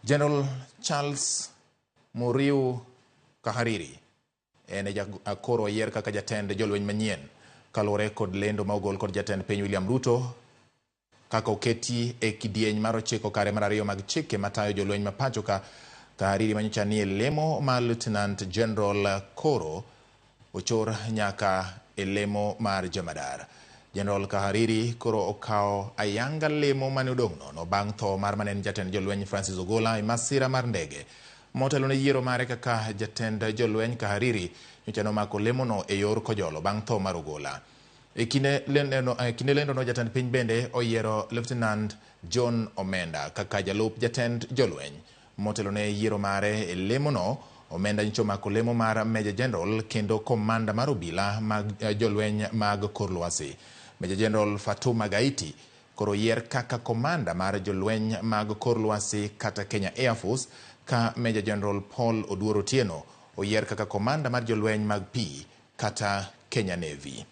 General Charles Muriu Kahariri en e koro oyier kaka jatend jolweny manyien kaluwore kod lendo ma ogol kod jatend piny William Ruto kaka oketi e kidieny mar 9 kare mar 2 mag chike matayo jolweny ma pacho ka. Kahariri manyocha nie lemo mar Lieutenant General koro ochor nyaka e lemo mar jemadar. General Kahariri koro okawo ayanga lemo mane odong' nono bang' tho mar mane en jatend jolweny Francis Ogola e masira mar ndege. Motelo ne yiero mare kaka jatend jolweny, Kahariri nyocha nomako lemono e yor kojolo bang' tho mar Ogola. E kinde lendono jatend piny bende oyiero Lieutenant John Omenda kaka jalup jatend jolweny. Motelo ne yiero mare e lemono, Omenda nyocha omako lemo mar Major General kendo komanda mar obila mag jolweny mag kor lwasi. Major General Fatuma Gaiti koro oyier kaka komanda mar jolweny mag kor lwasi kata Kenya Air Force, ka Major General Paul Oduor Otieno oyier kaka komanda mar jolweny mag pi kata Kenya Navy.